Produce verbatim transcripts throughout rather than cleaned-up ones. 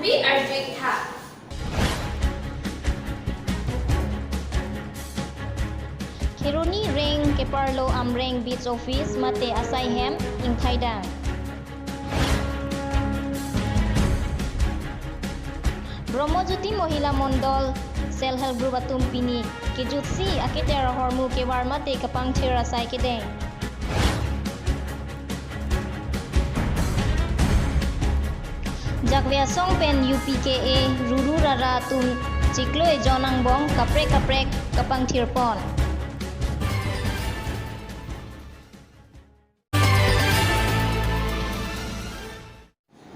Arjuik tha. Kheroni Reng keparlo Amreng Beat Office mate asai hem ingthaidang. Brahmajyoti Mohila Mondol Self Help Group atum pini kejutsi aketer ahormu kevar mate kapangthir asai kedeng. Jakve asong pen U P K A ruru rara atum chiklo ejon angbong kaprek kaprek kapangthirpon.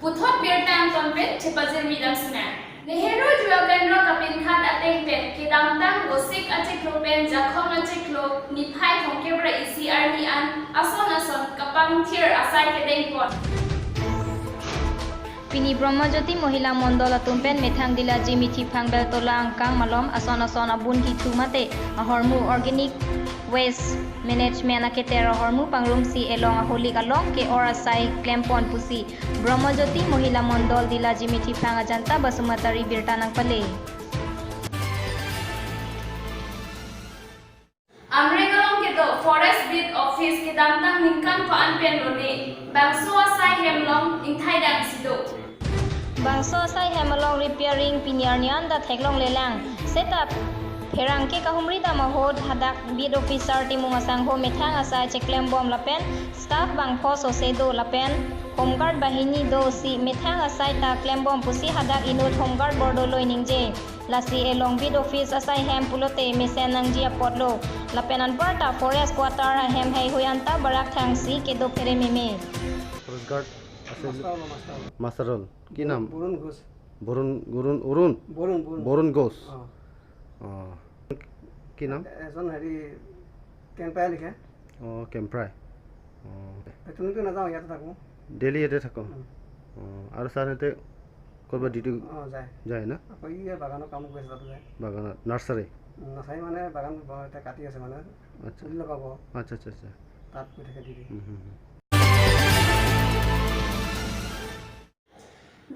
Puthot birta angton pen chepajirmi dam sinang. Nehru Yuva Kendra kapinkhat ateng pen kedamtang Vosik achiklo pen Jakhong achiklo niphai thomkep ra isi arni an ason ason kapangthir asai kedengpon. Pini Brahmajyoti Mohila Mondol atum pen methang Dilaji Mithiphang Beltola angkang malom ason ason abun hithu mate ahormu organic waste management aketer ahormu pangrumsi elong aholik along ke-or asai klempon pusi Brahmajyoti Mohila Mondol Dilaji Mithiphang Ajanta Basumatary birta nangpale. Amreng along kedo Forest Beat Office kedamtang ningkan ko-an pen lone bangso asai hem along ingthaidang si do. Bangso asai hem along repairing pini arni an ta theklonglelang. Seta pherangke kahumri dam ahut hadak beat officer Timung asangho methang asai cheklembom lapen staff bangpho sose do lapen home guard bahini do si methang asai ta klembom pusi hadak inut home guard bor dolo ningje. Lasi elong beat office asai hem pulote mesen nangji apotlo. Lapen anparta forest quarter ahem heihui anta barak thangsi kedo phere meme. Forest guard আছে। মাষ্টাৰ হ'ল, মাষ্টাৰ হ'ল। মাষ্টাৰ হ'ল। কি নাম? বৰুণ ঘোষ। বৰুণ, বৰুণ, অৰুণ? বৰুণ, বৰুণ। বৰুণ ঘোষ। অ। অ। কি নাম? এজন হেৰি কেম্প্ৰাই লিখে। অ, কেম্প্ৰাই। অ। তুমিতো নাযাওঁ, ইয়াতে থাকোঁ। ডেইলি ইয়াতে থাকো? উম। অ, আৰু ছাৰ ইয়াতে ক'ৰবাত ডিউটি অ, যায়। যায় না? আকৌ ই বাগানৰ কাম কৰি আছে, তাতে যায়। বাগানত, নাৰ্চাৰী? নাৰ্চাৰী মানে বাগান ব-, এতিয়া কাটি আছে মানে। আচ্ছা। পুলি লগাব। আচ্ছা, আচ্ছা, আচ্ছা। তাত গৈ থাকে ডিউটি। হুম, হুম, হুম।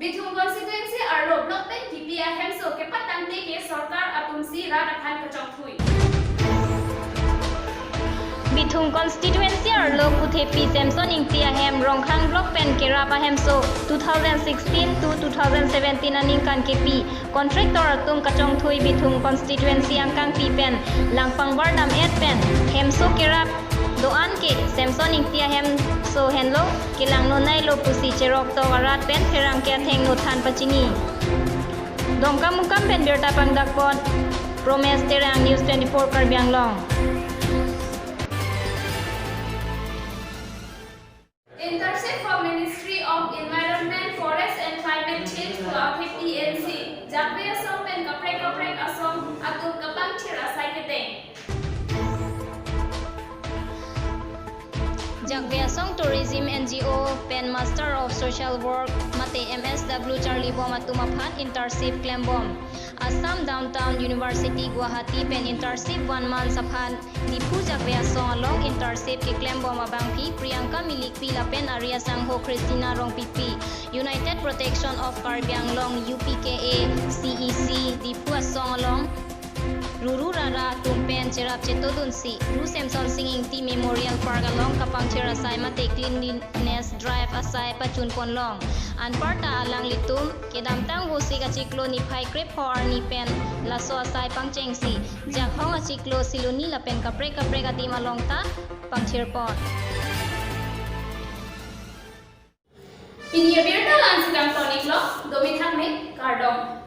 Bithung constituency arlo block pen kipi ahemso kepatangte ke sorkar atumsi rat aphan kachongthui. Bithung constituency arlo Kuthepi Samson Ingti ahem Rongkhang block pen kerap ahemso two thousand sixteen to two thousand seventeen aningkan kepi contractor atum kachongthui Bithung constituency angkangpi pen langpang bardam et pen hemso kerap do-an ke Samson Ingti ahemso henlo kelang nonailo pusi cherok tok arat pen pherangke athengno than pachini. Dongkamukam pen birta pangdakpon Promes Terang, News twenty-four Karbi Anglong. Internship for Ministry of Environment, Forest and Climate Change to P N C. Jakve asong pen kaprek kaprek asong atum kapangthir asai kedeng. Jakve asong Tourism N G O pen Master of Social Work mate M S W charlibom atum aphan internship klembom. Assam Downtown University Guwahati pen internship one month aphan Diphu jakve asong along internship keklembom abangpi Priyanka Milikpi lapen ari asangho Christina Rongpipi. United Protection of Karbi Anglong, U P K A, C E C Diphu asong along ruru rara atum pen cherap chetodunsi Ru Semsonsing Ingti Memorial Park along kapangthir asai mate cleanliness drive asai pachunponlong. Anparta alanglitum kedamtang Vosik achiklo niphai krepho arni pen laso asai pangchengsi Jakhong achiklo Siloni lapen kaprek kaprek adim along ta pangthirpon. Pini abirta la-ansi kangton-iklo, domi thakme, kardom.